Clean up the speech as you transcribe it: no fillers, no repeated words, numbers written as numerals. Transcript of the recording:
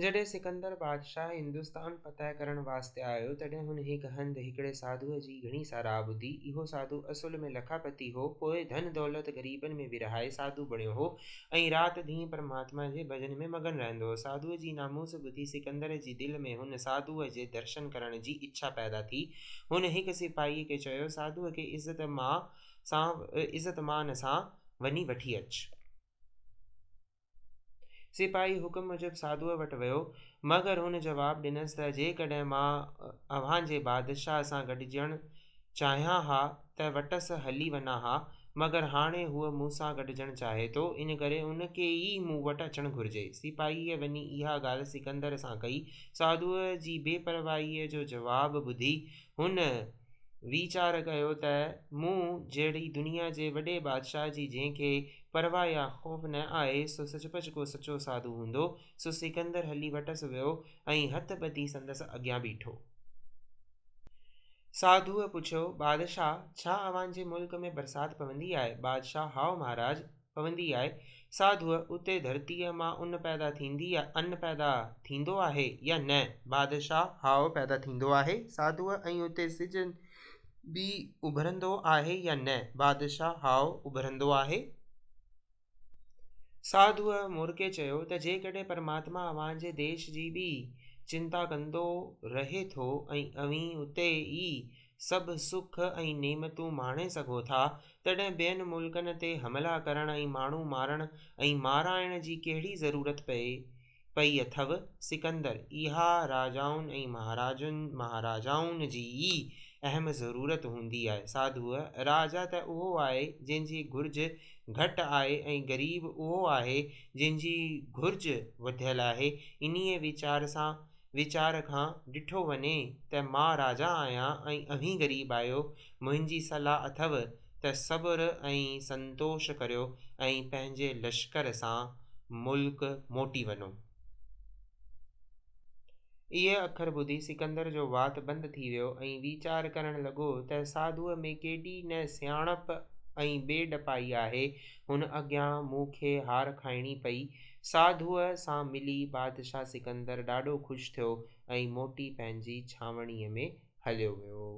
جڏهن سڪندر بادشاهه هندستان فتح ڪرڻ واسطي آيو، تڏهن هن هڪ هنڌ هڪڙي ساڌوء جي گهڻي ساراهه ٻڌي. اهو ساڌو اصل ۾ لکاپتي هو. پوء ڌن دولت غريبن ۾ ورهائي ساڌو بڻيو هو ۽ رات ڏينهن پرماتما جي ڀڄن ۾ مگن رهندو هو. ساڌوء جي ناموس ٻڌي سڪندر جي دل ۾ هن ساڌوء جي درشن ڪرڻ جي اڇا پيدا ٿي. هن هڪ سپاهيء کي چيو، ساڌوء کي عزت مان سان وڃي وٺي اچ. سپاهي حڪم موجب ساڌوء وٽ ويو، مگر هن جواب ڏنس ته جيڪڏهن مان اوهان جي بادشاهه سان گڏجڻ چاهيان ها ته وٽس هلي وڃان ها، مگر هاڻي هو مون سان گڏجڻ چاهي ٿو، ان ڪري ان کي ئي مون وٽ اچڻ گهرجي. سپاهيء وڃي اها ڳالهه سڪندر سان ڪئي. ساڌوء جي بي پرواهيء جو جواب ٻڌي هن ويچار ڪيو ته مون جهڙي دنيا جي وڏي بادشاهه جي جنهن کي پرواهه يا خوف نه آهي، سو سچ پچ ڪو سچو ساڌو هوندو. سو سڪندر هلي وٽس ويو ۽ هٿ ٻڌي سندس اڳيان بيٺو. ساڌوء پڇيو، بادشاهه، ڇا اوهان جي ملڪ ۾ برسات پوندي آهي؟ بادشاهه، هائو مهاراج! پوندي آهي. ساڌوء، اتي ڌرتيء مان ان پيدا ٿيندي ان پيدا ٿيندو آهي يا نه؟ بادشاهه، هائو پيدا ٿيندو آهي. ساڌوء، ۽ اتي سج به اڀرندو آهي يا نه؟ بادشاهه، هائو اڀرندو آهي. ساڌوء مرڪي چيو ته جيڪڏهن پرماتما اوهان جي ديش جي به چنتا ڪندو رهي ٿو ۽ اوهين اتي ئي سڀ سک ۽ نعمتون ماڻي سگهو ٿا، تڏهن ٻين ملڪن تي حملا ڪرڻ ۽ ماڻهو مارڻ ۽ مارائڻ جي ڪهڙي ضرورت پئي پئي اٿو؟ سڪندر، اها راجائن ۽ مهاراجائن جي ئي اهم ضرورت هوندي آهي. ساڌوء، راجا ته اهو آهي، جنهن جي گهرج گهٽ آهي ۽ غريب اهو آهي، جنهن جي گهرج وڌيل آهي. انهيء ويچار سان ويچار کان ڏٺو وڃي ته مان راجا آهيان ۽ اوهين غريب آهيو، منهنجي صلاح اٿئو ته صبر ۽ سنتوش ڪريو ۽ پنهنجي لشڪر سان ملڪ موٽي وڃو. اهي اکر ٻڌي سڪندر جو وات بند ٿي ويو ۽ ويچار ڪرڻ لڳو ته ساڌوء ۾ ڪيڏي نه سياڻپ ۽ بي ڊپائي آهي، هن اڳيان مون کي هار کائڻي پئي. ساڌوء سان ملي بادشاهه سڪندر ڏاڍو خوش ٿيو ۽ موٽي پنهنجي ڇانوڻيء ۾ هليو ويو.